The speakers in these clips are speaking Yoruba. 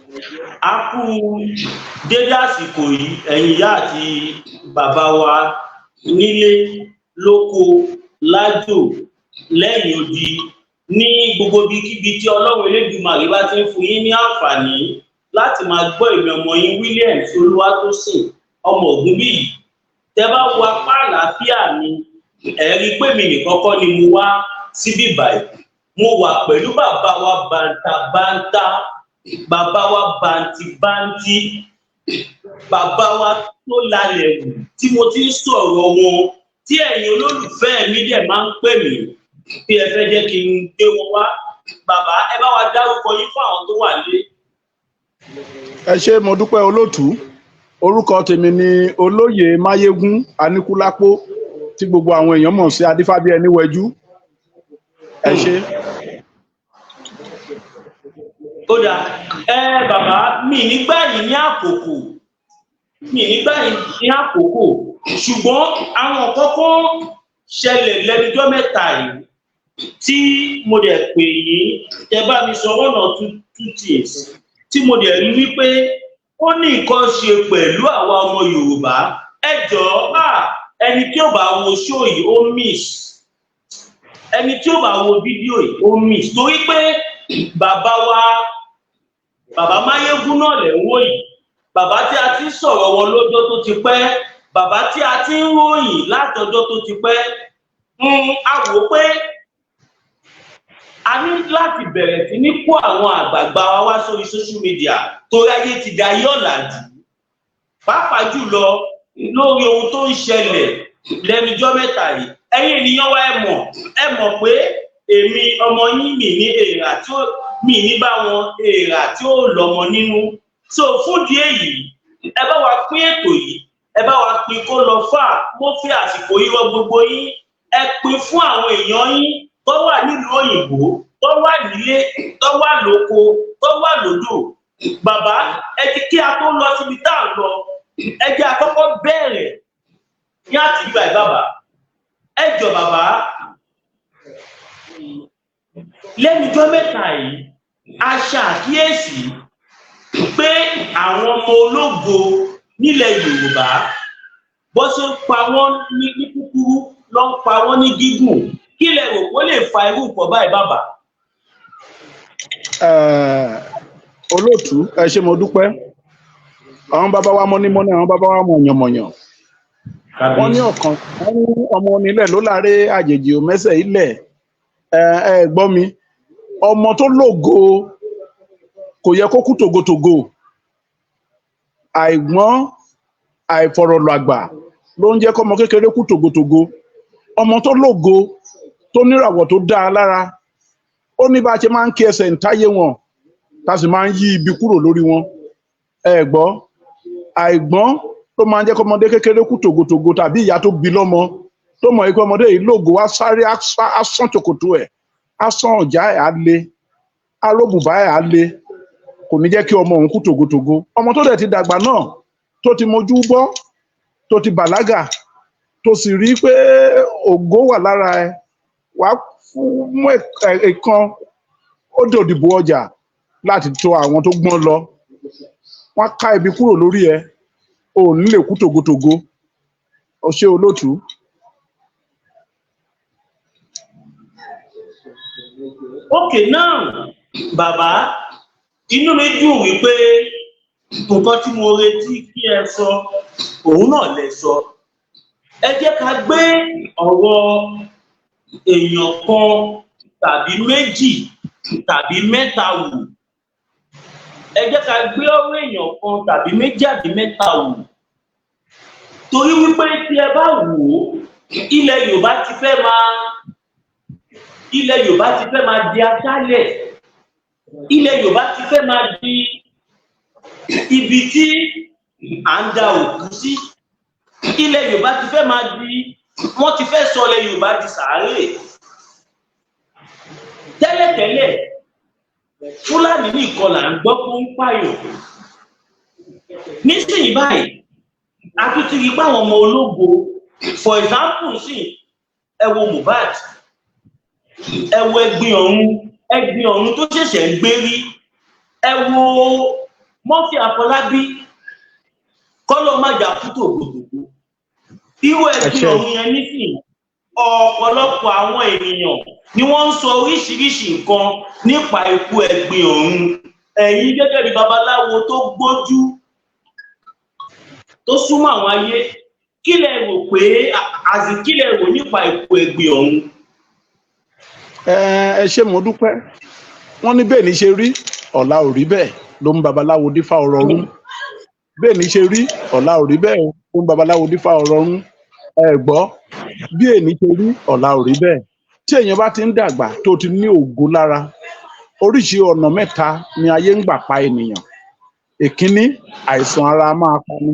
A kú dédé àsìkò yìí, ẹ̀yin ìyá àti bàbá wa nílé lóko lájò, lẹ́yìn odi, ní gbogbo ibikíbi tí Ọlọ́run Elédùmarè bá ti ń fún yín ní àǹfààní láti máa gbọ́ èmi, ọmọ yín, Williams Olúwatósìn ọmọ Ògúnbíyì. Tẹ bá wo apá àlàáfíà mi, ẹ rí i pé mi nìkan kọ́ ni mo wá síbí báyìí. Mo wà pẹ̀lú bàbá wa bàǹtàbàǹtà, bàbá wa bàǹtìbàǹtì, bàbá wa tó lálẹ́ wù tí mo ti ń sọ̀rọ̀ wọn, tí ẹ̀yin olólùfẹ́ mi dẹ̀ máa ń pè mí bí ẹ fẹ́ jẹ́ kí n gbé wọn wá. Bàbá, ẹ bá wa dárúkọ yín fún àwọn tó wà lé. Ẹ ṣé, mo dúpẹ́, olóòtú. Orúkọ tèmi ni Olóyè Máyégún Aníkúlápó, tí gbogbo àwọn èèyàn mọ̀ sí Adífábí ẹni wẹjú. Ẹ ṣé. Ó dáa. Ẹ bàbá mi, nígbà yìí ní àkókò mi, nígbà yìí ní àkókò, ṣùgbọ́n àwọn kọ́kọ́ ṣẹlẹ̀ lẹ́nujọ́ mẹ́ta yìí tí mo dẹ̀ pè yín, tẹ bá mi sọ one or two things tí mo dẹ̀ rí wípé ó ní nǹkan ṣe pẹ̀lú àwa ọmọ Yorùbá. Ẹ jọ̀ọ́, ẹni tí ó bá wo show yìí, ó miss. Ẹni tí ó bá wo fídíò yìí, ó miss, torí pé bàbá wa, bàbá Máyégún náà lẹ̀ ń wò yìí, bàbá tí a ti ń sọ̀rọ̀ wọn lọ́jọ́ tó ti pẹ́, bàbá tí a ti ń ròyìn látọjọ́ tó ti pẹ́. A wò pé a ní láti bẹ̀rẹ̀ sí ní kó àwọn àgbààgbà wa wá sórí social media, torí ayé ti da ayé ọ̀làjú, pàápàá jùlọ lórí ohun tó ń ṣẹlẹ̀ lẹ́nujọ́ mẹ́ta yìí. Ẹ̀yin ènìyàn wa, ẹ mọ̀ pé èmi ọmọ yín mi ní èèrà tí ó mi ní bá wọn èèrà tí ó lọ́mọ nínú. So fún ìdí èyí, ẹ bá wa pín ètò yìí, ẹ bá wa pín kó lọ fà. Mo fi àsìkò yìí rọ gbogbo yín, ẹ pín fún àwọn èèyàn yín tó wà nílùú òyìnbó, tó wà nílé, tó wà lóko, tó wà lódò. Bàbá, ẹ ti kí a tó lọ síbi tá à ń lọ, ẹ jẹ́ àkọ́kọ́ bẹ̀rẹ̀ ní àtìgbà ẹ̀. Bàbá, ẹ jọ, bàbá, lẹ́nujọ́ mẹ́ta yìí, a ṣàkíyèsí pé àwọn ọmọ ológo nílẹ̀ Yorùbá, bó ṣe ń pa wọ́n ní kúkúrú ló ń pa wọ́n ní gígùn. Kí lẹ rò kó lè fa irú nǹkan báyìí, bàbá? Olóòtú, ẹ ṣé, mo dúpẹ́. Àwọn bàbá wa mọ́nímọ́ní, àwọn bàbá wa mọ̀yànmọ̀yàn, wọ́n ní ọ̀kan, wọ́n ní ọmọ onílẹ̀ ló láre, àjèjì ò mẹ́sẹ̀ ilẹ̀. Ẹ ẹ gbọ́ mi, ọmọ tó lógo kò yẹ kó kú tògótògó. Àìgbọ́n, àìfọ̀rọ̀lọ̀ àgbà ló ń jẹ́ kọ́mọ kékeré kú tògótògó. Ọmọ tó lógo, tó níràwọ̀ tó dáa lára, ó ní bá a ṣe máa ń kí ẹsẹ̀ ń táyé wọn, tá a sì máa ń yí ibi kúrò lórí wọn. Ẹ gbọ́, àìgbọ́n ló máa ń jẹ́ kọ́mọdé kékeré kú tògótògó, tàbí ìyá tó bí lọ́mọ tó mọ̀ pé ọmọdé yìí lógo, á sáré, á sán ṣòkòtò ẹ̀, á sán ọ̀já ẹ̀, á lé, á róbùbá ẹ̀, á lé, kò ní jẹ́ kí ọmọ òun kú tògótògó. Ọmọ tó dẹ̀ ti dàgbà náà, tó ti mojú bọ́, tó ti bàlágà, tó sì rí pé ògo wà lára ẹ, wàá mú ẹ̀kan ó dòdìbò ọjà láti tó àwọn tó gbọ́n lọ, wọ́n ká ibi kúrò lórí ẹ, ò ní lè kú tògótògó. Ó ṣé, olóòtú. Okay, now, bàbá, inú mi dùn wípé nǹkan tí mo retí kí ẹ sọ, òun náà lẹ sọ. Ẹ jẹ́ ká gbé ọ̀rọ̀ èèyàn kan tàbí méjì tàbí mẹ́ta wò. Ẹ jẹ́ ká gbé ọ̀rọ̀ èèyàn kan tàbí méjì àbí mẹ́ta wò, torí wípé tí ẹ bá wò ó, ilẹ̀ Yorùbá ti fẹ́ máa di aṣálẹ̀, ilẹ̀ Yorùbá ti fẹ́ máa di ibi tí à ń da òkú sí, ilẹ̀ Yorùbá ti fẹ́ máa di, wọ́n ti fẹ́ sọ ilẹ̀ Yorùbá di sàárè. Tẹ́lẹ̀tẹ́lẹ̀, Fúlàní nìkan là ń gbọ́ pé ó ń pààyàn. Nísìnyí báyìí, a tún ti rí pé àwọn ọmọ ológo, for example, sí ẹ wo Mohbad, ẹ wo Ẹ̀gbin Ọ̀run, Ẹ̀gbin Ọ̀run tó ṣẹ̀ṣẹ̀ ń gbé rí, ẹ wo Murphy Àfọlábí, kọ́lọ́ má jà kú tògbòtògbò. Irú Ẹ̀gbin Àṣẹ. Ọ̀run yẹn nísìnyí, ọ̀pọ̀lọpọ̀ àwọn ènìyàn ni wọ́n ń sọ oríṣiríṣi nǹkan nípa ikú Ẹ̀gbin Ọ̀run. Ẹ̀yin gẹ́gẹ́ bí babaláwo tó gbójú, tó súnmọ́ àwọn ayé, kí lẹ rò pé àti kí lẹ rò nípa ikú Ẹ̀gbin Ọ̀run? Ẹ ẹ ṣé, mo dúpẹ́. Wọ́n ní bẹ́ẹ̀ ní ṣe rí, ọ̀la ò rí bẹ́ẹ̀ ló ń babaláwo dífá ọ̀rọ̀ rún. Bẹ́ẹ̀ ní ṣe rí, ọ̀la ò rí bẹ́ẹ̀ ló ń babaláwo dífá ọ̀rọ̀ rún. Ẹ gbọ́, bí èní ṣe rí, ọ̀la ò rí bẹ́ẹ̀. Tí èèyàn bá ti ń dàgbà, tó ti ní ògo lára, oríṣi ọ̀nà mẹ́ta ni ayé ń gbà pa ènìyàn. Èkíní, àìsàn ara máa pani.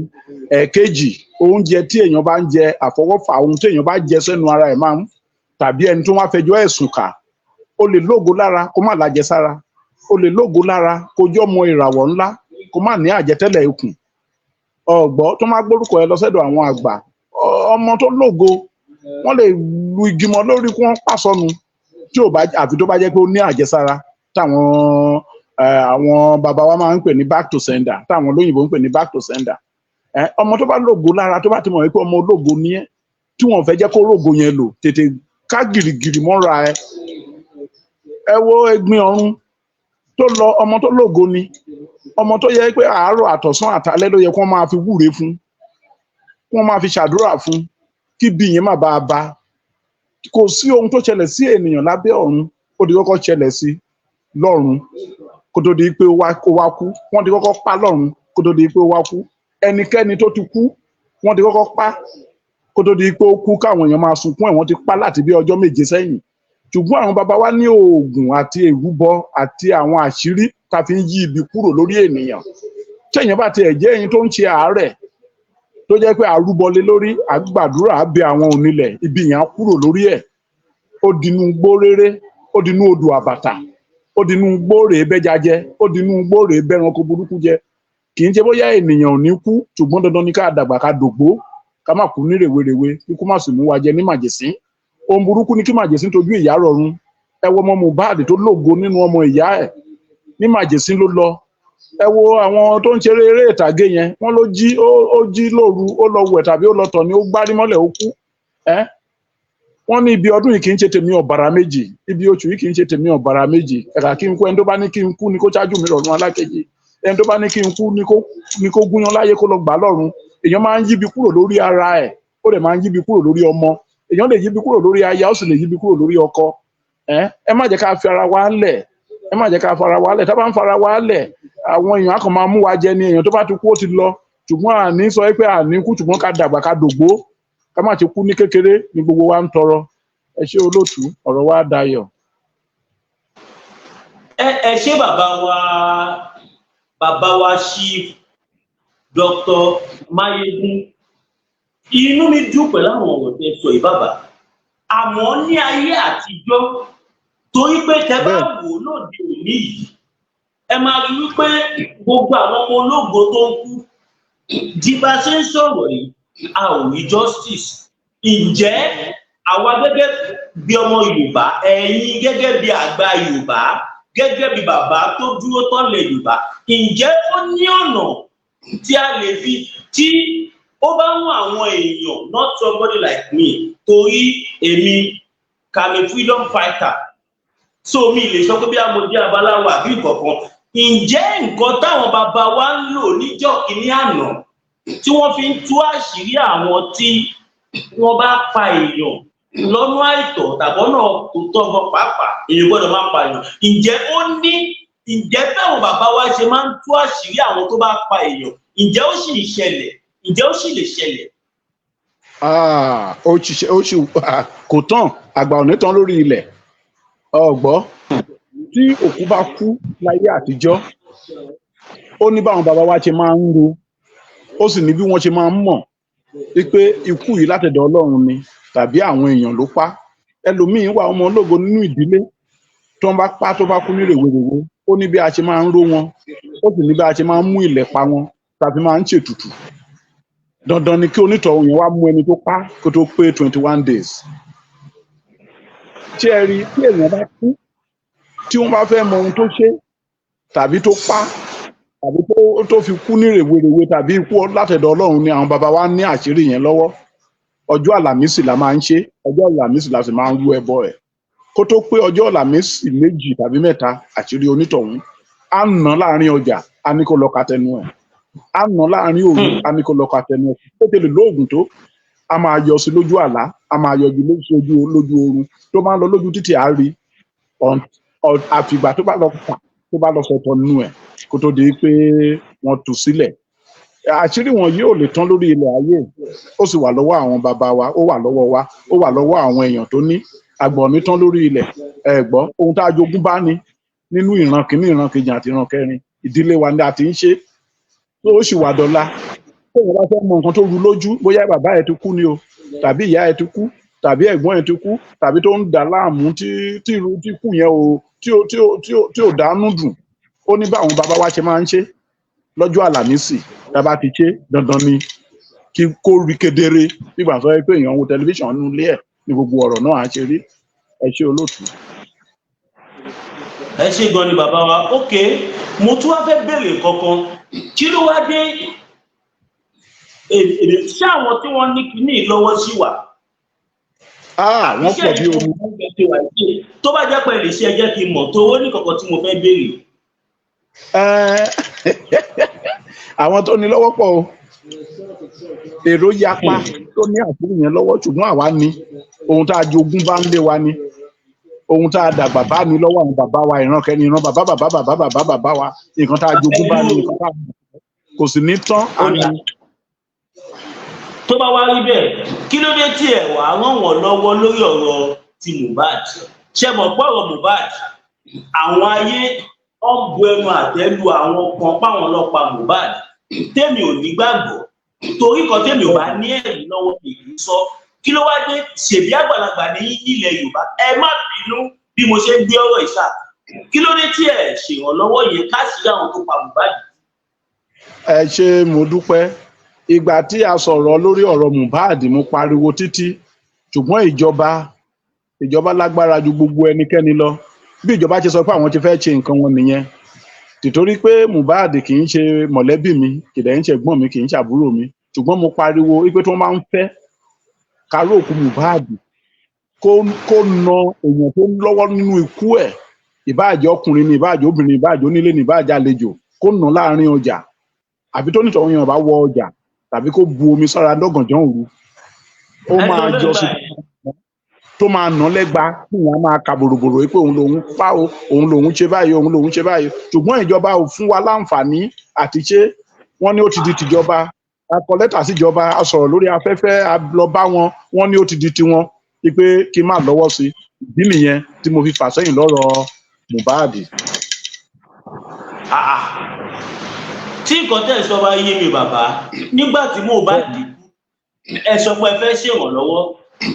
Ẹ̀ẹ̀kejì, oúnjẹ tí èèyàn bá ń jẹ, àfọwọ́fà ohun tí èèyàn bá jẹ sẹ́nu ara ẹ̀ máa ń, tàbí ẹni tó wá fẹjọ́ ẹ̀sùn kà. Ó lè lógo lára kó má lájẹsára, ó lè lógo lára kó jọ́ mọ ìràwọ̀ ńlá, kó má ní àjẹtẹ́lẹ̀ ikùn. Ọ̀gbọ́ tó má gbórúkọ ẹ lọ sẹ́dọ̀ àwọn àgbà, ọmọ tó lógo, wọ́n lè lu igi mọ́ lórí kí wọ́n pàṣọnu tí ò bá, àfi tó bá jẹ́ pé ó ní àjẹsára táwọn àwọn bàbá wa máa ń pè ní back to sender, táwọn olóyìnbó ń pè ní back to sender. Ọmọ tó bá lógo lára, tó bá ti mọ̀ wípé ọmọ ológo ni ẹ́, tí wọ́n fẹ́ jẹ́ kó rógo yẹn lò, tètè ká gìrìgìrì mọ́ra ẹ. Ẹ wo Ẹ̀gbin Ọ̀run tó lọ, ọmọ tó lógo ni, ọmọ tó yẹ pé àárọ̀, àtọ̀sán, àtàlẹ́ ló yẹ kó máa fi wúre fún, kó máa fi ṣàdúrà fún, kí bí yẹn má bàa bá. Kò sí ohun tó ṣẹlẹ̀ sí ènìyàn lábẹ́ ọ̀run, ó di kọ́kọ́ ṣẹlẹ̀ sí lọ́run kó tó di pé ó wá kú. Wọ́n ti kọ́kọ́ pa lọ́run kó tó di pé ó wá kú. Ẹnikẹ́ni tó ti kú, wọ́n ti kọ́kọ́ pa kó tó di pé ó kú káwọn èèyàn máa sunkún ẹ̀. Wọ́n ti pa láti bí ọjọ́ 7 sẹ́yìn. Ṣùgbọ́n àwọn baba wa ní oògùn àti ìrúbọ àti àwọn àṣírí tá a fi ń yí ibi kúrò lórí ènìyàn. Téèyàn bá tiẹ̀ jẹ́ ẹyin tó ń ṣe àárẹ̀, tó jẹ́ pé àrúbọlé lórí, àgbàdúrà, á bẹ àwọn onílẹ̀, ibi yẹn á kúrò lórí ẹ̀. Ó dinú gbó réré, ó dinú odò àbàtà, ó dinú gbóòrè bẹ́ja jẹ, ó dinú gbóòrè bẹ́ranko burúkú jẹ. Kì í ṣe bóyá ènìyàn ò ní kú, ṣùgbọ́n dandan ni ká dàgbà, ká dògbó, ká má kú ní rèwerèwe, kíkú má sì mú wa jẹ ní màjèsín. Ohun burúkú ni kí màjèsín tójú ìyá rọrùn. Ẹ wo ọmọ Mohbad tó lógo nínú ọmọ ìyá ẹ̀, ní màjèsín ló lọ. Ẹ wo àwọn tó ń ṣeré eré ìtàgé yẹn, wọ́n ló jí, ó jí lóru, ó lọ wẹ̀ tàbí ó lọ tọ̀ ni ó gbárí mọ́lẹ̀, ó kú. Ẹ wọ́n ní ibi ọdún yìí kì í ṣe tèmi ọ̀bàrà méjì, ibi oṣù yìí kì í ṣe tèmi ọ̀bàrà méjì. Ẹ̀ka kí n kú, ẹni tó bá ní kí n kú ni kó ṣáájú mi rọ̀run alákejì. Ẹni tó bá ní kí n kú ni kó gúnyán láyé, kó lọ gbà á lọ́run. Èèyàn máa ń yíbi kúrò lórí ara ẹ̀, ó dẹ̀ máa ń yíbi kúrò lórí ọmọ. Èèyàn lè yíbi kúrò lórí aya, ó sì lè yíbi kúrò lórí ọkọ. Ẹ má jẹ́ ká fi ara wa lẹ̀, ẹ má jẹ́ ká fara wa lẹ̀. Tá bá ń fara wa lẹ̀, àwọn èèyàn á kàn máa mú wa jẹ ni. Èèyàn tó bá ti kú, ó ti lọ. Ṣùgbọ́n àní sọ pé àní kú, ṣùgbọ́n ká dàgbà, ká dògbó, ká má ti kú ní kékeré ni gbogbo wa ń tọrọ. Ẹ ṣé olóòtú, ọ̀rọ̀ wa dayọ̀. Ẹ ṣé, bàbá wa, bàbá wa Chief Dr. Mayegun. Inú mi dùn pẹ̀lú àwọn ọ̀rọ̀ tẹ́ sọ yìí, bàbá. Àmọ́ ní ayé àtijọ́, torí pé tẹ́ bá wò ó lóde òní yìí, ẹ máa rí wípé gbogbo àwọn ọmọ ológo tó ń kú di bá a ṣe ń sọ̀rọ̀ yìí, a ò rí justice. Ǹjẹ́ àwa gẹ́gẹ́ bí ọmọ Yorùbá, ẹ̀yin gẹ́gẹ́ bí àgbà Yorùbá, gẹ́gẹ́ bí bàbá tó dúró tọ́lẹ̀ Yorùbá, ǹjẹ́ ó ní ọ̀nà tí a lè fi tí ó bá mú àwọn èèyàn, not somebody like me, torí èmi kàmi freedom fighter, so mi lè sọ pé bí a mo jẹ́ abaláwo àbí nǹkankan. Ǹjẹ́ nǹkan táwọn bàbá wa ń lò níjọ́ kìíní àná tí wọ́n fi ń tú àṣírí àwọn tí wọ́n bá pa èèyàn lọ́nà àìtọ́ tàbọ́nà tó tọ́ gan pàápàá, èèyàn gbọ́dọ̀ máa pààyàn, ǹjẹ́ ó ní, ǹjẹ́ báwọn bàbá wa ṣe máa ń tú àṣírí àwọn tó bá pa èèyàn, ǹjẹ́ ó sì ń ṣẹlẹ̀? Ǹjẹ́ ó sì lè ṣẹlẹ̀? Ah, ó ti ṣe, ó sì kò tán, àgbà ò ní tán lórí ilẹ̀. Ọgbọ́, tí òkú bá kú láyé àtijọ́, ó ní báwọn bàbá wa ṣe máa ń ro, ó sì ní bí wọ́n ṣe máa ń mọ̀ wípé ikú yìí látọ̀dọ̀ Ọlọ́run ni tàbí àwọn èèyàn ló pa. Ẹlòmíín wà, ọmọ ológo nínú ìdílé, tó ń bá pa, tó bá kú ní rèwerèwe, ó ní bí a ṣe máa ń ró wọn, ó sì ní bí a ṣe máa ń mú ilẹ̀ pa wọn tàbí máa ń ṣètùtù. Dandan ni kí onítọ̀hún yẹn wá mú ẹni tó pa kó tó pé 21 days. Tí ẹ rí, tí èèyàn bá kú, tí wọ́n bá fẹ́ mọ ohun tó ṣe tàbí tó pa Tàbí tó fi kú ní rèwerèwe tàbí ikú látẹ̀dọ̀ Ọlọ́run ni, àwọn baba wa ní àṣírí yẹn lọ́wọ́. Ọjọ́ Àlàmísì la máa ń ṣe, ọjọ́ Àlàmísì la sì máa ń rú ẹbọ ẹ̀. Kó tó pé ọjọ́ Àlàmísì 2 tàbí 3, àṣírí onítọ̀hún á nà láàrin ọjà, á ní kó lọ ka tẹnu ẹ̀. Á nà láàrin òru, á ní kó lọ ka tẹnu ẹ̀. Ó tẹ̀lé lóògùn tó a máa yọ sí lójú àlá, a máa yọjú lójú oorun, tó máa ń lọ lójú títì, á rí. Àfìgbà tó bá lọ kà, tó bá lọ fẹ̀tọ̀ nínú ẹ̀, kó tó di pé wọ́n tú sílẹ̀. Àṣírí wọn yóò lè tán lórí ilẹ̀ ayé. Ó sì wà lọ́wọ́ àwọn bàbá wa, ó wà lọ́wọ́ wa, ó wà lọ́wọ́ àwọn èèyàn tó ní àgbọ̀n ní tán lórí ilẹ̀. Ẹ gbọ́, ohun tá a jogún bá ní nínú ìran kìíní, ìran kejì àti ìran kẹrin ìdílé wa ni a ti ń ṣe tó, ó sì wà dọ́là. Tó wọn bá fẹ́ mọ nǹkan tó ru lójú, bóyá bàbá ẹ̀ ti kú ni o, tàbí ìyá ẹ̀ ti kú, tàbí ẹ̀gbọ́n ẹ̀ ti kú, tàbí tó ń dà láàmú tí irú tí kú yẹn o, tí ò dánú dùn, ó ní báwọn bàbá wa ṣe máa ń ṣe lọ́jọ́ Àlàmísì. Tá a bá ti ṣe, dandan ni kí kó rí kedere nígbà tó yẹ pé èèyàn ń wo tẹlifíṣàn nínú ilé ẹ̀ ní gbogbo ọ̀rọ̀ náà á ṣe rí. Ẹ ṣé, olóòtú. Ẹ ṣé gan ni, bàbá wa. Ok, mo tún wá fẹ́ béèrè kankan. Kí ló wá dé èdè? Ṣé àwọn tí wọ́n ní kíní lọ́wọ́ sí wà? Ah, wọ́n pọ̀ bí omi. Tó bá jẹ́ pé lè ṣe, ẹ jẹ́ kí n mọ̀ tó owó ní kankan tí mo fẹ́ béèrè. Àwọn tó ní lọ́wọ́ pọ̀ o. Èrò yapa tó ní àṣírí yẹn lọ́wọ́, ṣùgbọ́n àwa ní ohun tá a jogún bá ń lé wa ní, ohun tá a dàgbà bá ní lọ́wọ́ àwọn bàbá wa, ìran kẹrin, ìran bàbá bàbá bàbá bàbá bàbá wa. Nǹkan tá a jogún bá ní, nǹkan tá a kò sì ní tán àní. Tó bá wá rí bẹ́ẹ̀, kí ló dé tí ẹ wàá ràn wọ́n lọ́wọ́ lórí ọ̀rọ̀ ti Mohbad? Ṣe mọ̀ pé ọ̀rọ̀ Mohbad, àwọn ayé ọ̀ ń bu ẹnu àtẹ́ lu àwọn kan páwọn ọlọ́pàá Mohbad. Tèmi ò ní gbàgbọ́, torí kan tèmi ò bá ní ẹ̀rí lọ́wọ́ èyí sọ. Kí ló wá dé? Ṣèbí àgbàlagbà ní ilẹ̀ Yorùbá, ẹ má bínú bí mo ṣe ń gbé ọ̀rọ̀ ìṣà. Kí ló dé tí ẹ ṣèrànlọ́wọ́ yẹn káàsì àwọn tó pa Mohbad? Ẹ ṣé, mo dúpẹ́. Ìgbà tí a sọ̀rọ̀ lórí ọ̀rọ̀ Mohbad, mo pariwo títí, ṣùgbọ́n ìjọba lágbára ju gbogbo ẹnikẹ́ni lọ. Bí ìjọba ṣe sọ pé àwọn ti fẹ́ ṣe nǹkan wọn nìyẹn. Tìtorí pé Mohbad kì í ṣe mọ̀lẹ́bí mi, kì í dẹ̀ ń ṣe ẹ̀gbọ́n mi, kì í ṣe àbúrò mi, ṣùgbọ́n mo pariwo wípé tí wọ́n máa ń fẹ́ káró òkú Mohbad, kó na èèyàn tó lọ́wọ́ nínú ikú ẹ̀, ìbáàjẹ́ ọkùnrin ni, ìbáàjẹ́ obìnrin, ìbáàjẹ́ onílé ni, ìbáàjẹ́ àlejò, kó nà láàrin ọjà, àbí tó nítọ̀hún yẹn bá wọ ọjà, tàbí kó bu omi sára lọ́gànjọ́ òru, ó máa jọ sí tó máa nà lẹ́gba, kí wọ́n máa ka bòròbòrò pé òun lòun pa o, òun lòun ṣe báyìí, òun lòun ṣe báyìí. Ṣùgbọ́n ìjọba ò fún wa láǹfààní àti ṣe. Wọ́n ní ó ti di tìjọba. A kọ lẹ́tà síjọba, a sọ̀rọ̀ lórí afẹ́fẹ́, a lọ bá wọn, wọ́n ní ó ti di tiwọn, wípé kí n má lọ́wọ́ sí. Ìdí nìyẹn tí mo fi fà sẹ́yìn lọ́rọ̀ Mohbad. Ah, ah. Tí nǹkan tẹ̀ sọ bá yé mi, bàbá, nígbà tí Mohbad kú, ẹ sọ pé ẹ fẹ́ ṣèrànlọ́wọ́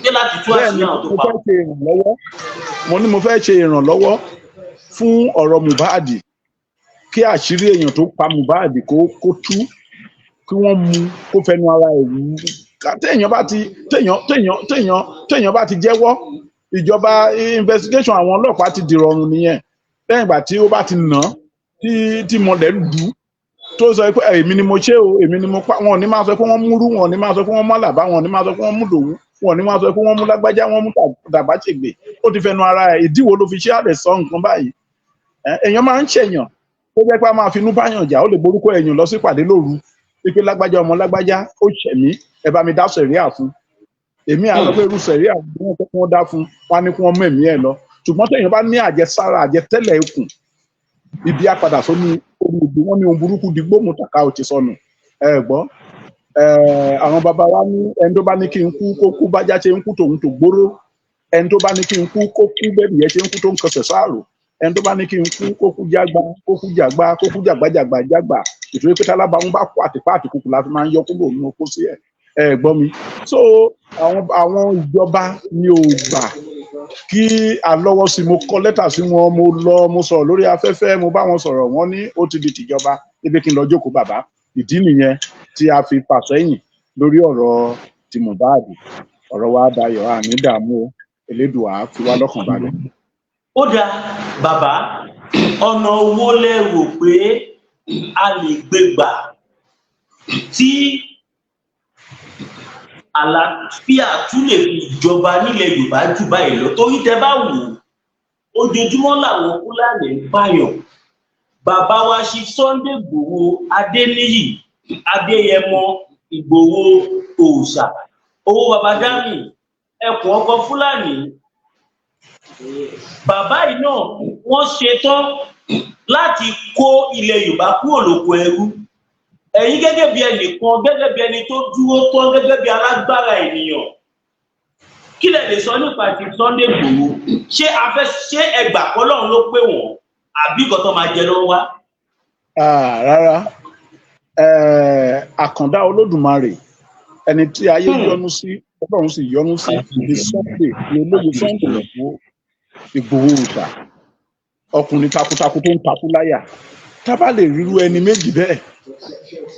pé láti tú Bẹ́ẹ̀ ni. àṣírí àwọn tó Mo pa. fẹ́ ṣe ìrànlọ́wọ́. Mo ní mo fẹ́ ṣe ìrànlọ́wọ́ fún ọ̀rọ̀ Mohbad, kí àṣírí èèyàn tó pa Mohbad kó tú, kí wọ́n mú, kó fẹnu ara ẹ̀ wú. Téèyàn bá ti téèyàn téèyàn téèyàn téèyàn bá ti jẹ́wọ́, ìjọba, investigation àwọn ọlọ́pàá ti dìrọ̀rùn nìyẹn. Lẹ́yìn ìgbà tí ó bá ti nà án, tí mọ̀lẹ́ lù ú, tó sọ pé èmi ni mo ṣe o, èmi ni mo pa, wọn ò ní máa sọ pé wọ́n múrú, wọn ò ní máa sọ pé wọ́n mú àlàbá, wọn ò ní máa sọ pé wọ́n mú dòwú, wọn ò ní máa sọ pé wọ́n mú lágbájá, wọ́n mú Tàbáṣègbè. Ó ti fẹnu ara ẹ̀, ìdíwọ́ ló fi ṣe àlẹ́ sọ nǹkan báyìí. Èèyàn máa ń ṣèyàn tó jẹ́ pé a máa finú báyàn jà, ó lè borúkọ èèyàn lọ sí ìpàdé lóru wípé lágbájá ọmọ lágbájá ó ṣẹ̀ mí, ẹ bá mi dá sẹ̀ríà fún. Èmi à sọ pé irú sẹ̀ríà ni wọ́n fẹ́ kí wọ́n dá fún wọn á ní kí wọ́n mú ẹ̀mí ẹ̀ lọ. Ṣùgbọ́n téèyàn bá ní àjẹsára, àjẹtẹ́lẹ̀ ikùn, ibi á padà sóní orí ibi. Wọ́n ní ohun burúkú di gbóhùn tàka ò ti sọnù. Ẹ gbọ́ ẹ, àwọn bàbá wa ní ẹni tó bá ní kí n kú, kó kú bájá ṣe ń kú tòun tó gbóró. Ẹni tó bá ní kí n kú, kó kú bẹ́ẹ̀ yẹn ṣe ń kú tó ń kọsẹ̀ sáàrò. Ẹni tó bá ní kí n kú, kó kú jágba, kó kú jàgbá, kó kú jàgbájàgbà jágbà. Ìtorí pé tálábàámu bá kú, àtìpá àtìkùkù la fi máa ń yọ kúrò nínú oko sí ẹ. Ẹ gbọ́ mi, so àwọn ìjọba ni ò gbà kí a lọ́wọ́ sí. Mo kọ lẹ́tà sí wọn, mo lọ, mo sọ̀rọ̀ lórí afẹ́fẹ́, mo bá wọn sọ̀rọ̀, wọ́n ní ó ti di tìjọba níbi kí n lọ jókòó, bàbá. Ìdí nìyẹn tí a fi fà sẹ́yìn lórí ọ̀rọ̀ ti Mohbad. Ọ̀rọ̀ wa dayọ̀, àní dààmú o. Elédùà á fi wá lọ́kàn balẹ̀. Ó dáa, bàbá. Ọ̀nà owó lẹ rò pé a lè gbé gbà tí àlàáfíà tún lè fi jọba nílẹ̀ Yorùbá jù báyìí lọ? Torí tẹ bá wò ó, ojoojúmọ́ làwọn Fúlàní ń pààyàn. Bàbá wa ṣe Sunday Ìgbòho Adéníyì Adéyẹmọ Ìgbòho òòṣà, owó baba dami, ẹkùn ọkọ Fúlàní, bàbá yìí náà, wọ́n ṣetán láti kó ilẹ̀ Yorùbá kúrò lóko ẹrú. Ẹ̀yin gẹ́gẹ́ bí ẹnìkan, gẹ́gẹ́ bí ẹni tó dúró tán, gẹ́gẹ́ bí alágbára ènìyàn, kí lẹ lè sọ nípa ti Sunday Ìgbòho? Ṣé afẹ́ ṣé ẹgbà kọ́lọ́run ló pè wọ́n, àbí nǹkan tó máa jẹ lọ́wọ́ wá? Rárá, àkàndá Olódùmarè, ẹni tí ayé yọ́nú sí, Ọlọ́run sì yọ́nú sí ní Sunday, ní olóyè Sunday Ìgbòho, Ìgbòho òòṣà, ọkùnrin takuntakun tó ń takú láyà. Tá bá lè ríru ẹni méjì bẹ́ẹ̀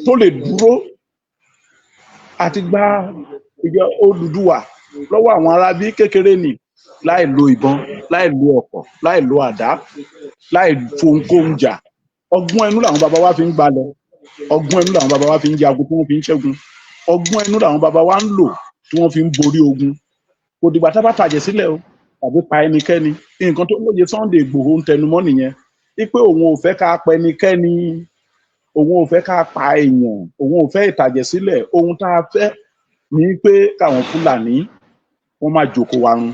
tó lè dúró àti gba ìjọ Odùduwà lọ́wọ́ àwọn arábí kékeré ni, láì lo ìbọn, láì lo ọ̀kọ̀, láì lo àdá, láì fohunkóhun jà, ọgbọ́n ẹnu làwọn baba wa fi ń gbalẹ̀, ọgbọ́n ẹnu làwọn baba wa fi ń jagun tí wọ́n fi ń ṣẹ́gun, ọgbọ́n ẹnu làwọn baba wa ń lò tí wọ́n fi ń borí ogun. Kò dìgbà tá a bá tàjẹ̀ sílẹ̀ o tàbí pa ẹnikẹ́ni. Nǹkan tó lóye Sunday Ìgbòho ń tẹnumọ́ nìyẹn, wípé òun ò fẹ́ ká pa ẹnikẹ́ni, òun ò fẹ́ ká pa èèyàn, òun ò fẹ́ ìtàjẹ̀ sílẹ̀. Ohun tá a fẹ́ ní pé káwọn Fúlàní wọ́n má jòkó wa run.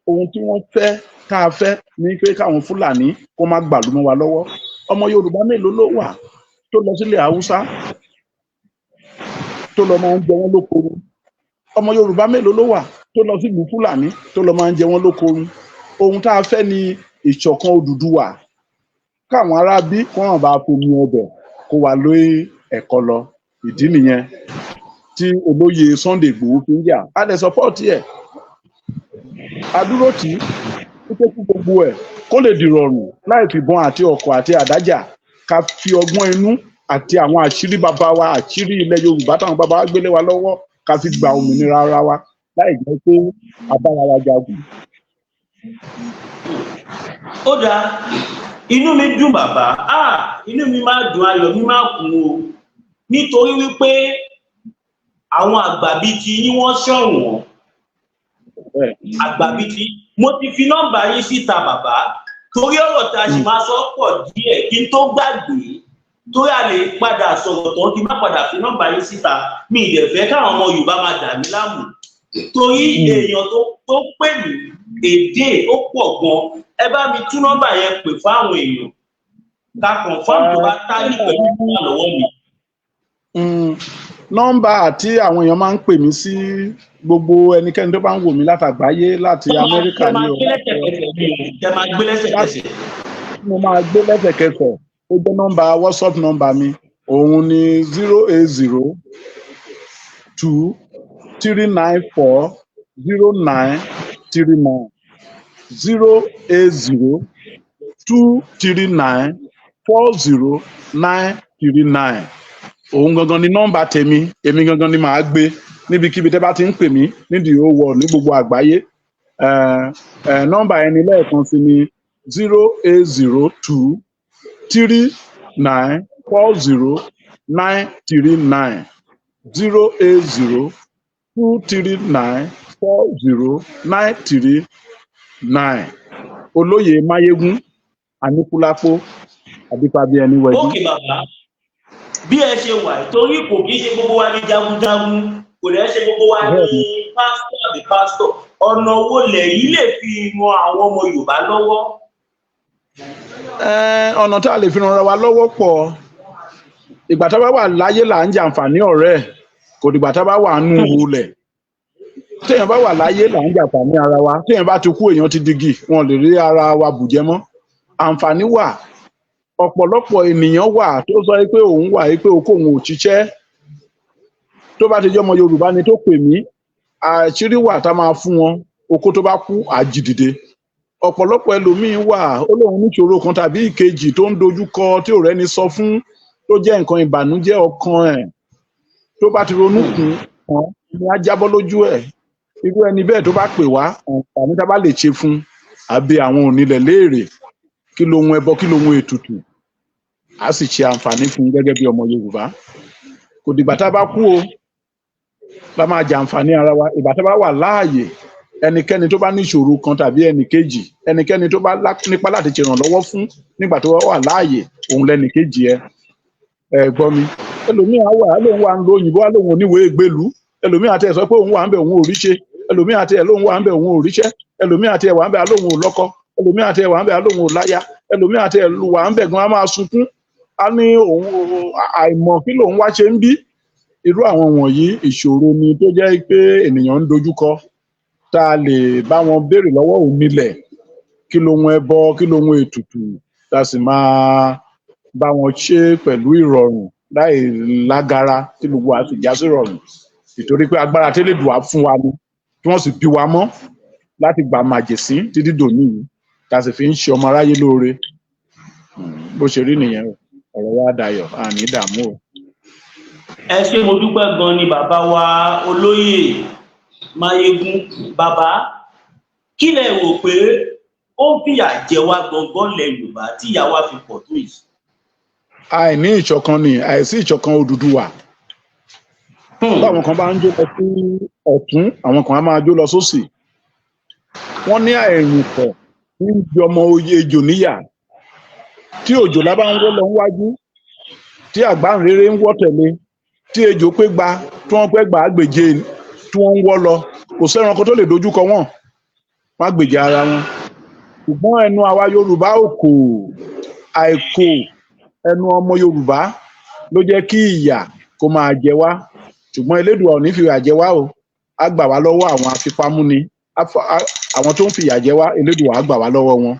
Ohun tí wọ́n fẹ́ tá a fẹ́ ní pé káwọn Fúlàní kó má gbàlú mọ́ wa lọ́wọ́. Ọmọ Yorùbá mélòó ló wà tó lọ sílẹ̀ Haúsá tó lọ máa ń jẹ wọ́n lóko run? Ọmọ Yorùbá mélòó ló wà tó lọ sílùú Fúlàní tó lọ máa ń jẹ wọ́n lóko run? Ohun tá a fẹ́ ni ìṣọ̀kan Odùduwà, káwọn aráabí kó hàn bá fomi ọbẹ̀ kó wa lóye ẹ̀kọ́ lọ. Ìdí nìyẹn tí olóyè Sunday Ìgbòho fi ń jà. A lè support ẹ̀, a dúró tì í wípé kí gbogbo ẹ̀ kó lè dìrọ̀rùn láì fìbọn àti ọkọ̀ àti àdájà, ká fi ọgbọ́n inú àti àwọn àṣírí bàbá wa, àṣírí ilẹ̀ Yorùbá táwọn bàbá wa gbélé wa lọ́wọ́, ká fi gba òmìnira ara wa láì jẹ́ pé a bára wa jagun. Ó dáa, inú mi dùn, bàbá. Ah, inú mi máa dùn, ayọ̀ mi máa kún o, nítorí wípé àwọn àgbà bíi ti yín, wọ́n ṣọ̀wọ́n. Àgbà bíi ti, mo ti fi nọ́mbà yín síta, bàbá, torí ọ̀rọ̀ tá a sì máa sọ pọ̀ díẹ̀. Kí n tó gbàgbé, torí a lè padà sọ̀rọ̀ tán, kí n má padà fi nọ́mbà yín síta, mi ì dẹ̀ fẹ́ káwọn ọmọ Yorùbá máa dà mí láàmú, torí èèyàn tó pè mí èdè ó pọ̀ gan. Ẹ bá mi tún nọ́mbà yẹn pè fáwọn èèyàn, ká confirm tó bá tally pẹ̀lú ìgbà lọ́wọ́ mi. Nọ́mbà tí àwọn èèyàn máa ń pè mí sí, gbogbo ẹnikẹ́ni tó bá ń wò mí látàgbáyé, láti Amẹ́ríkà ní o, tẹ máa gbé lẹ́sẹ̀kẹsẹ̀. Mo máa gbé lẹ́sẹ̀kẹsẹ̀, ó jẹ́ nọ́mbà WhatsApp nọ́mbà mi, òun ni 08023940939, 08023940939. Òun gangan ni nọ́mbà tèmi. Èmi gangan ni màá gbé níbikíbi tẹ́ bá ti ń pè mí nídìí owó ní gbogbo àgbáyé. Nọ́mbà ẹni lẹ́ẹ̀kan sí ni 08023940939, 08023940939. Olóyè Máyégún Aníkúlápó Adífábí ẹni wẹjú. Ókè bàbá, bí ẹ ṣe wà, torí kò kí ṣe gbogbo wa ní jagunjagun, kò dẹ̀ ṣe gbogbo wa ní pásítọ̀ àbí pásítọ̀, ọ̀nà wo lẹ̀yin lè fi ran àwọn ọmọ Yorùbá lọ́wọ́? Ọ̀nà tá a lè fi ran ara wa lọ́wọ́ pọ̀. Ìgbà tá a bá wà láyé là ń jàǹfààní ọ̀rẹ́ ẹ̀, kò dìgbà tá a bá wà nù hulẹ̀. Téèyàn bá wà láyé là ń jàǹfààní ara wa. Téèyàn bá ti kú, èèyàn ti digi, wọn lè rí ara wa bùjẹ mọ́. Àǹfààní wà, ọ̀pọ̀lọpọ̀ ènìyàn wà tó sọ pé òun wà pé okó òun ò ṣiṣẹ́. Tó bá ti jẹ́ ọmọ Yorùbá ni tó pè mí, àṣírí wà tá a máa fún wọn, okó tó bá kú àjìdìde. Ọ̀pọ̀lọpọ̀ ẹlòmíín wà, ó lóun níṣòro kan tàbí ìkejì tó ń dojú kọ tí ò rẹ́ni sọ fún, tó jẹ́ nǹkan ìbànújẹ́ ọkàn ẹ̀. Tó bá ti ronú kùn án ni á jábọ́ lójú ẹ̀. Irú ẹni bẹ́ẹ̀ tó bá pè wá, àǹfààní tá a bá lè ṣe fún, àbí àwọn onílẹ̀ léèrè kí lohun ẹbọ, kí lohun ètùtù. Á sì ṣe àǹfààní fún un gẹ́gẹ́ bí ọmọ Yorùbá. Kò dìgbà tá a bá kú o la máa jàǹfààní ara wa. Ìgbà tá a bá wà láàyè, ẹnikẹ́ni tó bá ní ìṣòro kan tàbí ẹnì kejì, ẹnikẹ́ni tó bá nípa láti ṣèrànlọ́wọ́ fún nígbà tó bá wà láàyè, òun lẹ́nì kejì ẹ. Ẹ gbọ́ mi, ẹlòmíì á wà á lóun wà ń lo òyìnbó, á lóun oníwèé gbèlú. Ẹlòmíì àti ẹ̀ sọ pé òun wà ń bẹ̀, òun ò rí ṣe. Ẹlòmíì àti ẹ̀ lóun wà ń bẹ̀, òun ò ríṣẹ́. Ẹlòmíì àti ẹ̀ wà ń bẹ̀, á lóun ò lọ́kọ. Ẹlòmíì àti ẹ̀ wà ń bẹ̀, á lóun ò láya. Ẹlòmíì àti ẹ̀ wà ń bẹ̀ gan, á máa sunkún, á ní òun àìmọ̀ kí lòun wá ṣe ń bí. Irú àwọn wọ̀nyí, ìṣòro ni tó jẹ́ pé ènìyàn ń dojúkọ, tá a lè bá wọn béèrè lọ́wọ́ òun nílẹ̀ kí lohun ẹbọ, kí lohun ètùtù, tá a sì máa bá wọn ṣe pẹ̀lú ìrọ̀rùn láì lágara, tí gbogbo wa sì já sí ìrọ̀rùn, ìtorí pé agbára tẹ́lẹ̀dùá fún wa ni, tí wọ́n sì bí wa mọ́ láti gbà màjèsín títí dòní yìí, tá a sì fi ń ṣe ọmọ aráyé lóore. Bó ṣe rí nìyẹn o. Ọ̀rọ̀ wa dayọ̀, àní dààmú o. Ẹ ṣé, mo dúpẹ́ gan ni, bàbá wa olóyè Máyégún. Bàbá, kí lẹ rò pé ó ń fìyà jẹ wá gangan lẹ Yorùbá tí ìyà wa fi pọ̀ tó yìí? Àìní ìṣọ̀kan ni, àìsí ìṣọ̀kan Odùduwà. Báwọn kan bá ń jó lọ sí ọ̀tún, àwọn kan á máa jó lọ sósì. Wọ́n ní àìrìnpọ̀ ń jọmọ oyè ejò níyà. Tí òjòlá bá ń wọ́ lọ níwájú, tí àgbáǹréré ń wọ́ tẹ̀lé, tí ejò pé gba, tí wọ́n pẹ́ gbà á gbèje, tí wọ́n ń wọ́ lọ, kò sẹ́ranko tó lè dojúkọ wọ́n, wọ́n á gbèjà ara wọn. Ṣùgbọ́n ẹnu àwa Yorùbá ò kò, àìkò ẹnu ọmọ Yorùbá ló jẹ́ kí ìyà kó máa jẹ wá. Ṣùgbọ́n Elédùà ò ní fìyà jẹ wá o. Á gbà wá lọ́wọ́ àwọn afipámúni, àwọn tó ń fìyà jẹ wá. Elédùà á gbà wá lọ́wọ́ wọn,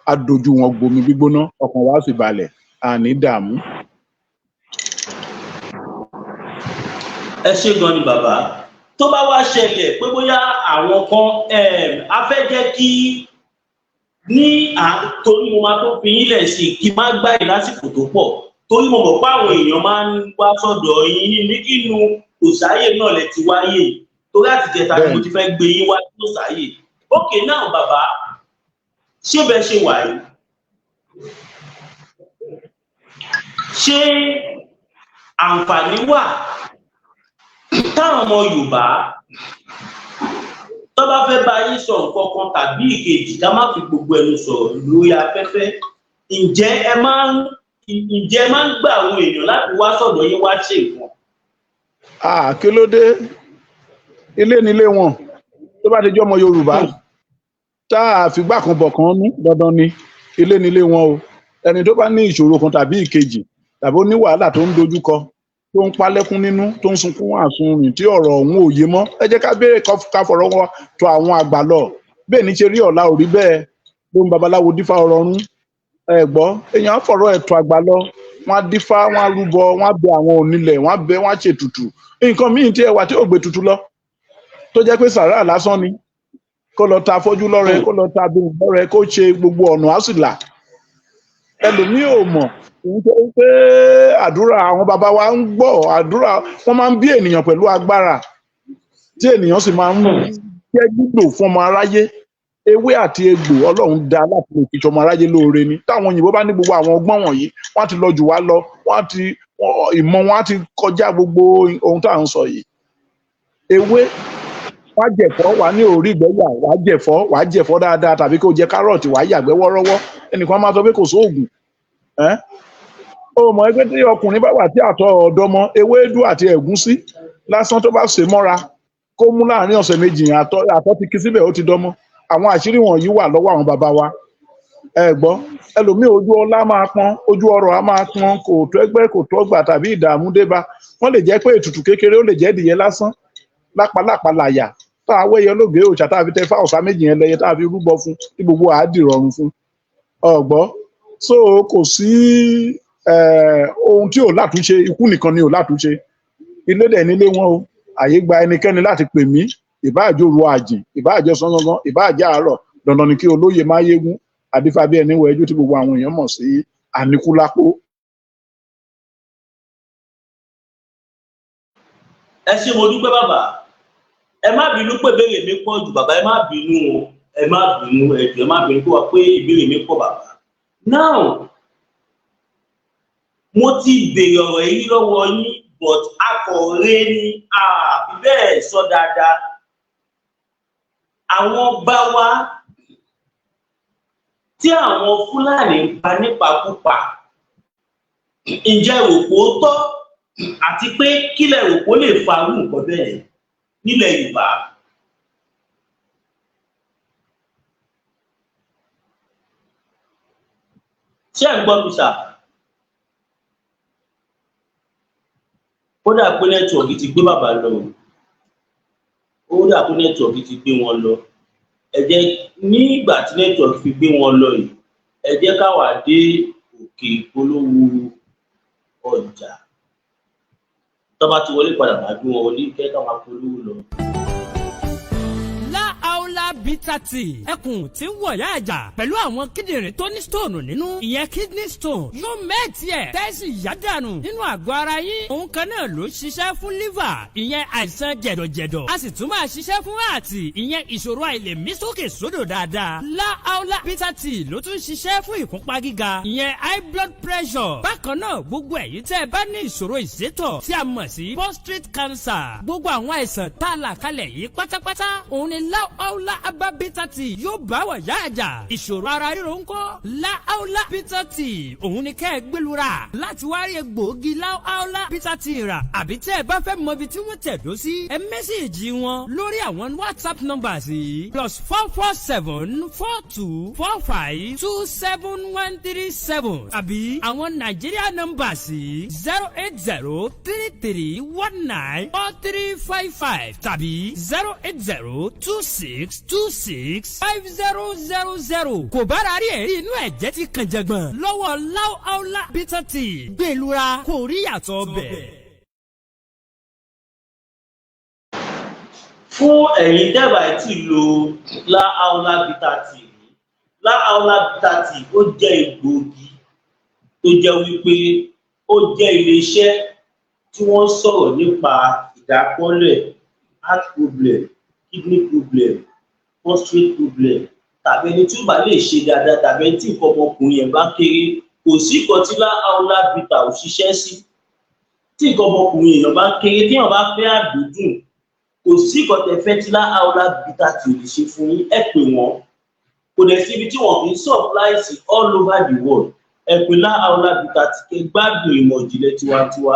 á dojú wọn gbomi gbígbóná, ọkàn wa á sì balẹ̀, àní dààmú. Ẹ ṣé gan ni, bàbá. Tó bá wá ṣẹlẹ̀ pé bóyá àwọn kan a fẹ́ jẹ́ kí ní à torí mo máa tó fi yín lẹ̀ sí kí n má gbà yín lásìkò tó pọ̀, torí mo mọ̀ pé àwọn èèyàn máa ń wá sọ́dọ̀ yín ní inú òsáyè náà lẹ ti wáyé, torí àtìjẹta ni mo ti fẹ́ gbé yín wá sí òsáyè. Ókè náà, bàbá, ṣé bẹ́ẹ̀ ṣe wà yìí, ṣé àǹfààní wà táwọn ọmọ Yorùbá tó bá fẹ́ bá yín sọ nǹkan kan tàbí ìkejì, ká má fi gbogbo ẹnu sọ̀rọ̀ lórí afẹ́fẹ́, ǹjẹ́ ẹ máa ń gbà àwọn èèyàn láti wá sọ̀dọ̀ yín wá ṣe nǹkan? Ah, kí ló dé? Ilé nílé wọn. Tó bá ti jẹ́ ọmọ Yorùbá tá a fìgbà kan bọ̀ kan nú, dandan ni, ilé nílé wọn o. Ẹni tó bá ní ìṣòro kan tàbí ìkejì, tàbí ó ní wàhálà tó ń dojúkọ, tó ń palẹ́kún nínú, tó ń sunkún àsunrìn, tí ọ̀rọ̀ ọ̀hún ò yé mọ́, ẹ jẹ́ ká béèrè, ká fọ̀rọ̀ wọn tó àwọn àgbà lọ. Bẹ́ẹ̀ ní ṣe rí, ọ̀la ò rí bẹ́ẹ̀ ló ń babaláwo dífá ọ̀rọ̀ rún. Ẹ gbọ́, èèyàn á fọ̀rọ̀ ẹ̀tọ́ àgbà lọ, wọ́n á dífá, wọ́n á rúbọ, wọ́n á bẹ àwọn onílẹ̀, wọ́n á bẹ, wọ́n á ṣètùtù. Nǹkan míì tí ẹ wà tí ò gbé tutù lọ, tó jẹ́ pé sàrà lásán ni, kó lọ ta afọ́jú lọ́rẹ, kó lọ ta abirùn lọ́rẹ, kó ṣe gbogbo ọ̀nà, á sì là. Ẹlòmíì ò mọ̀ nítorí pé àdúrà àwọn bàbá wa ń gbọ́. Àdúrà wọ́n máa ń bí ènìyàn pẹ̀lú agbára, tí ènìyàn sì máa ń jẹ́ gbígbò fún ọmọ aráyé. Ewé àti egbò Ọlọ́run dá láti lè fi ṣọmọ aráyé lóore ni. Táwọn òyìnbó bá ní gbogbo àwọn ọgbọ́n wọ̀nyí, wọ́n á ti lọ jù wá lọ, wọ́n á ti ìmọ̀ wọn á ti kọjá gbogbo ohun tá à ń sọ yìí. Ewé, wàá jẹ̀fọ́, wàá ní òórí ìgbẹ́yà, wàá jẹ̀fọ́, wàá jẹ̀fọ́ dáadáa, tàbí kó jẹ kárọ̀tì, wàá yàgbẹ́ wọ́rọ́wọ́. Ẹnìkan máa sọ pé kò sóògùn ẹ́. O mọ̀ ẹgbẹ́ tí ọkùnrin bá wà tí àtọ̀ ọ̀dọ́mọ, ewédú àti ẹ̀gúsí lásán tó bá sè mọ́ra, kó mú láàrin ọ̀sẹ̀ 2, àtọ̀ àtọ̀ ti kí síbẹ̀, ó ti dọ́mọ. Àwọn àṣírí wọ̀nyí wà lọ́wọ́ àwọn bàbá wa. Ẹ gbọ́, ẹlòmíì ojú ọlá máa pọ́n, ojú ọrọ̀ á máa pọ́n, kò tó ẹgbẹ́, kò tó ọgbà, tàbí ìdààmú débá. Wọ́n lè jẹ́ pé ètùtù kékeré, ó lè jẹ́ ìdìyẹ lásán, lápalápa làyà tá a wẹ́yẹ olóògbé òòṣà, tá a fi tẹ fáwọsá méjì yẹn lẹ́yẹ, tá a fi rúbọ fún, tí gbogbo àá dìrọ̀rùn fún ọgbọ́. So kò sí ohun tí ò látúnṣe, ikú nìkan ni ò látúnṣe. Ilé dẹ̀ nílé wọn o. Àyè gba ẹnikẹ́ni láti pè mí, ìbáàjò ru àjìn, ìbáàjò sán gangan, ìbáàjò àárọ̀. Dandan ni kí olóyè Máyégún Adífábí ẹni wẹjú, tí gbogbo àwọn èèyàn mọ̀ sí Àníkúlápó. Ẹ ṣé, mo dúpẹ́, bàbá. Ẹ má bínú pé ìbéèrè mi pọ̀ jù, bàbá. Ẹ má bínú o, ẹ má bínú, ẹ jọ̀ọ́, ẹ má bínú kó wá pé ìbéèrè mi pọ̀, bàbá. Now, Mo ti béèrè ọ̀rọ̀ yìí lọ́wọ́ yín, but akọ̀ọ̀rẹ́ ni àfi bẹ́ẹ̀ sọ dáadáa. Àwọn bá wa tí àwọn Fúlàní ń pa nípakúpa, ǹjẹ́ rò pé ó tọ́, àti pé kí lẹ rò pé ó lè fa irú nǹkan bẹ́ẹ̀ nílẹ̀ Yorùbá? Ṣé ẹ̀ ń gbọ́ mi sà? Ó dà pé network ti gbé bàbá lọ o. Ó dà pé network ti gbé wọn lọ. Ẹ jẹ́ nígbà tí network fi gbé wọn lọ yìí, ẹ jẹ́ káwa dé òkè ìpolówó ọjà. Tó bá ti wọlé padà, máa gbé wọn wọlé kẹ́ ká máa polówó lọ. Láàólà Bitter Tea, ẹkùn tí ń wọ̀yá àjà pẹ̀lú àwọn kíndìnrín tó ní stone nínú, ìyẹn kidney stone, yóò mẹ́ẹ̀tì ẹ̀ tẹ́sí yádànù nínú àgọ́ ara yín. Òun kan náà ló ṣiṣẹ́ fún liver, ìyẹn àìsàn jẹ̀dọ̀jẹ̀dọ̀. A sì tún máa ṣiṣẹ́ fún heart, ìyẹn ìṣòro àìlèmí sókè sódò dáadáa. Láàólà Bitter Tea ló tún ṣiṣẹ́ fún ìfúnpá gíga, ìyẹn high blood pressure. Bákan náà, gbogbo ẹ̀yin tẹ́ ẹ bá ní ìṣòro ìsétọ̀ tí a mọ̀ sí prostate cancer, gbogbo àwọn àìsàn tá a là kalẹ̀ yìí pátápátá, òun ni Láàólà Herbal Bitter Tea yóò bá wà yá àjà. Ìṣòro ara ríro ńkọ́? Láàólà Bitter Tea, òun ni kẹ́ ẹ gbẹlura láti wá rí egbòogi Láàólà Bitter Tea rà. Àbí tẹ́ ẹ bá fẹ́ mọ ibi tí wọ́n tẹ̀dó sí, ẹ message wọn lórí àwọn WhatsApp numbers yìí: +44 7424 527137, àbí àwọn Nàìjíríà numbers yìí: 08033194355 tàbí 08026265000. Kò bára rí ẹ̀rí inú ẹ̀jẹ̀ ti kàn jẹ̀gbọ̀n lọ́wọ́ Láàólà Bitter Tea, gbẹ̀lura kò rí yàtọ̀ bẹ̀. Fún ẹ̀yin tẹ́bà tí lo Láàólà Bitter Tea rí, Láàólà Bitter Tea, ó jẹ́ egbòogi tó jẹ́ wípé ó jẹ́ iléeṣẹ́ tí wọ́n sọ̀rọ̀ nípa ìdákọ́lẹ̀, heart problem, kidney problem, prostate problem, tàbí ẹni tí ó bá lè ṣe dáadáa, tàbí ẹni tí nǹkan ọmọkùnrin yẹn bá kéré. Kò sí nǹkan tí Láàólà Bitter ò ṣiṣẹ́ sí. Tí nǹkan ọmọkùnrin èèyàn bá kéré, téèyàn bá fẹ́ àdúdùn, kò sí nǹkan tẹ́ fẹ́ tí Láàólà Bitter tí ò lè ṣe fún yín. Ẹ pè wọ́n, kò dẹ̀ síbi tí wọ́n kì í supply sí all over the world. Ẹ pè Láàólà Bitter tí kẹ́ gbádùn ìmọ̀ ìjìnlẹ̀ tiwantiwa.